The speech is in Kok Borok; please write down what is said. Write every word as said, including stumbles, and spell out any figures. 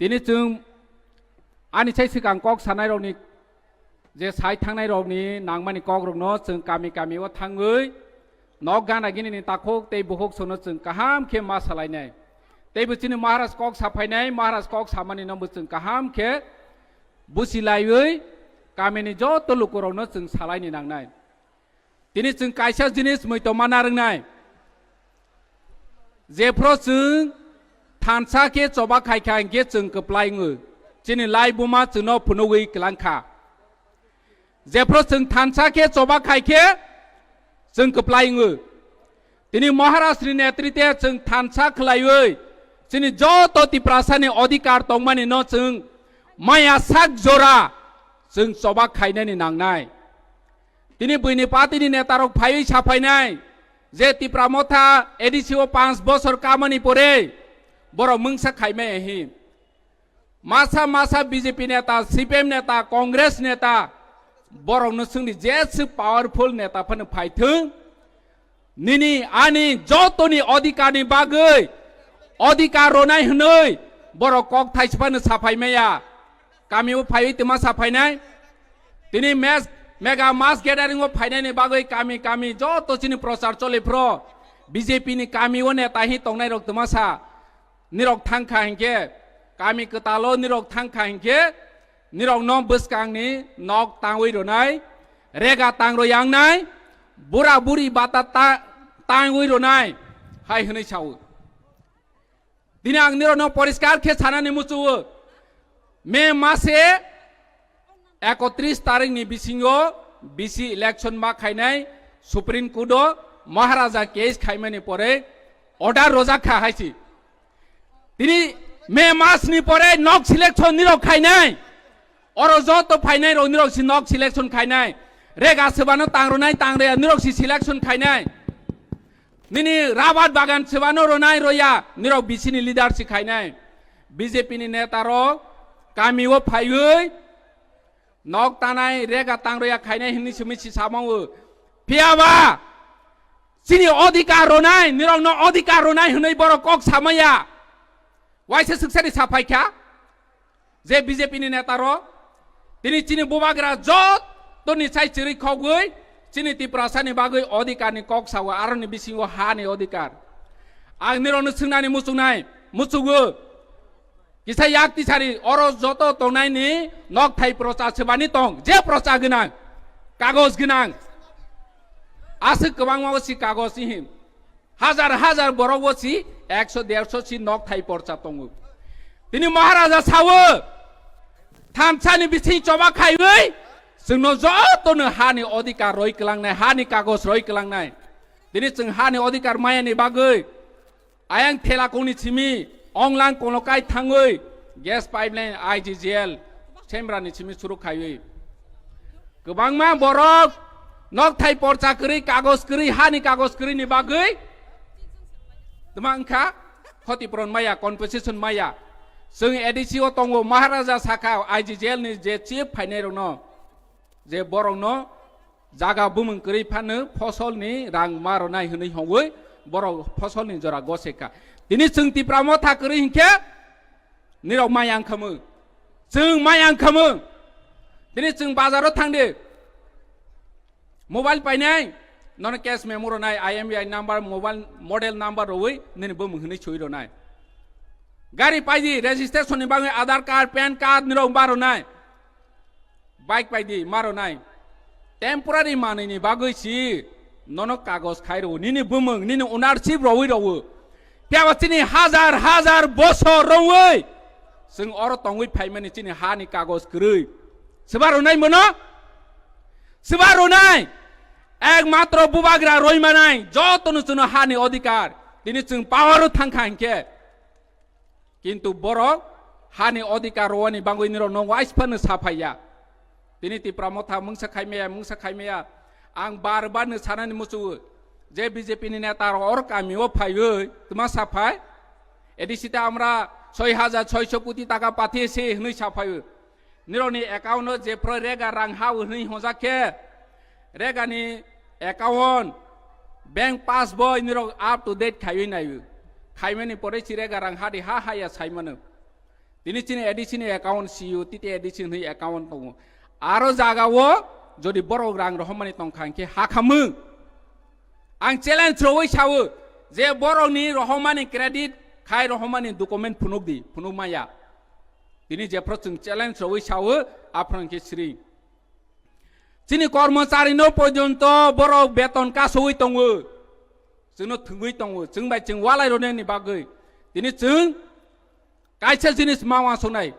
Tini chwng ani sai swkang kok sanairokni je sai thangnairokni nangmani kokrokno chwng kami kami o thangwi nok gana ginini takhuk tei bukhuk sono chwng kaham khe ma salainai. Teibo chini Maharaj kok saphainai, Maharaj kok samani no bo chwng kaham khe busi laiwi kamini joto lukurokno chwng salaini nangnai. Tini chwng kaisa jinis muitu mana rwngnai. Jephro chwng thansa khe choba khaikha hinkhe chwng kwplai wngo. Chini lai buma chwngno phunugwi kwlangkha. Jephro chwng thansa khe choba khaikhe chwng kwplai wngo. Tini Maharajni netrite chwng thansa khwlaiwi chini joto Tiprasani odhikar tongmani no chwng maya sak jora chwng choba khainani nangnai. Tini buini partyni netarok phaiwi saphainai je Tipra Motha A D C o panch bosor kamani pore borok mungsa khaimaya hi. Masa masa B J P neta, C P M neta, Congress neta, borokno chwngni jeswk powerful neta phano phaithwng. Nini ani jotoni odhikarni bagwi odhikar ronai hwnwi borok kok thaisa phano saphaimaya. Kamio phaiwi twma saphainai. Tini mes-, mega mass gathering o phainani bagwi kami kami joto chini prochar choli phro B J P ni kamio neta hi tongnairok twma sa. Nirok thangkha hinkhe, kami kwtalo nirok thangkha hinkhe, nirokno bwskangni nok tangwi rwnai, rega tang rwi yangnai, bura buri bata ta-, tangwi rwnai, hai hwnwi sao. Tini ang nirokno poriskar khe sanani muchuo, May mase ekotris tarikni bisingo bisi election ma khainai Supreme Court o Maharaja case khaimani pore order rojak kha hai si. Tini May masni pore nok selection nirok khainai. Oro joto phainai rok nirok si nok selection khainai. Rega sebano tang ronai tang reya nirok si selection khainai. Nini rabat bagan sebano ronai roya nirok bisini leader si khainai. B J P ni neta rok kami o phaiwi nok tanai rega tang roya khainai hinwi simi si samao. Phiya ba chini odhikar ronai, nirokno odhikar ronai hwnwi borok kok samaya. Waisa swksari saphaikha je B J P ni neta rok tini chini bubagra jotoni sai chirwi khogwi chini Tiprasani bagwi odhikarni kok sao, aroni bisingo hani odhikar. Ang nirokno swngnani muchungnai, muchungo. Kisa yak tisari oro joto tongnaini nokthai procha sebani tong, je procha gwnang, kagoj gwnang. Aswk kwbangma o si kagoj ihim. Hajar hajar borok o si ekso derso si nokthai porcha tongo. Tini Maharaja sao, thansani bising choba khaiwi chwngno jotono hani odhikar roi kwlangnai, hani kagoj roi kwlangnai. Tini chwng hani odhikar mayani bagwi ayang Thelakongni simi, Onglang Konokai thangwi gas pipeline I G G L Semrani simi suruk khaiwi. Kwbangma borok nokthai porcha kwrwi, kagoj kwrwi, hani kagoj kwrwi ni bagwi twma wngkha, khoti puron maya, compensation maya. Chwng A D C o tongo, Maharaja sakha I G G L ni je chief phainai rokno, je borokno jaga bumung kwrwi phano fosolni rang ma rwnai hwnwi hongwi borok fosolni jora gose kha. Tini chwng Tipra Motha kwrwi hinkhe nirok mai ang khamung. Chwng mai ang khamung. Tini chwng bazaro thangdi. Mobile painai, nono cash memo rwnai, I M E I number, mobile model number rwi nini bumung hwnwi sui rwnai. Gari paidi, registration ni bagwi Aadhaar card, pan card nirok ba rwnai. Bike paidi, ma rwnai. Temporary manwini bagwi si nono kagoj khai rwo, nini bumung, nini ownership rwi rwo. Phiya ba chini hajar hajar bosor rwwi chwng oro tongwi phaimani chini hani kagoj kwrwi. Swba rwnai mono? Swba rwnai? Ekmatro bubagra roi manai, jotono chwngno hani odhikar. Tini chwng power o thangkha hinkhe. Kintu borok hani odhikar rwani bagwi nirok no wais phano saphaiya. Tini Tipra Motha mungsa khaimaya, mungsa khaimaya. Ang bar bar no sanani muchugo je B J P ni neta rok or kami o phaiwi twma saphai. A D C te amra soi hajar soiso koti taka pathe se hwnwi saphaiwi. Nirokni account o jephru rega rang ha hwnwi hwnjak khe, regani account, bank passbook nirok up to date khaiwi naiwi. Khaimani pore si rega rang hadi ha haya saimano. Tini chini A D C ni account siyo, titi A D C ni account tongo. Aro jaga o jodi borok rang rohormani tongkha hingkhe hakhamung. Ang challenge roi sao je borok ni rohormani credit khai rohormani document phunuk di, phunuk maya. Tini jephro chwng challenge roi sao aphro hingkhe sri. Chini kormochari no porjonto borok beton kasoi tongo. Chwngno thwngwi tongo. Chwng bai chwng walai roni bagwi. Tini chwng kaisa jinis ma wansuknai.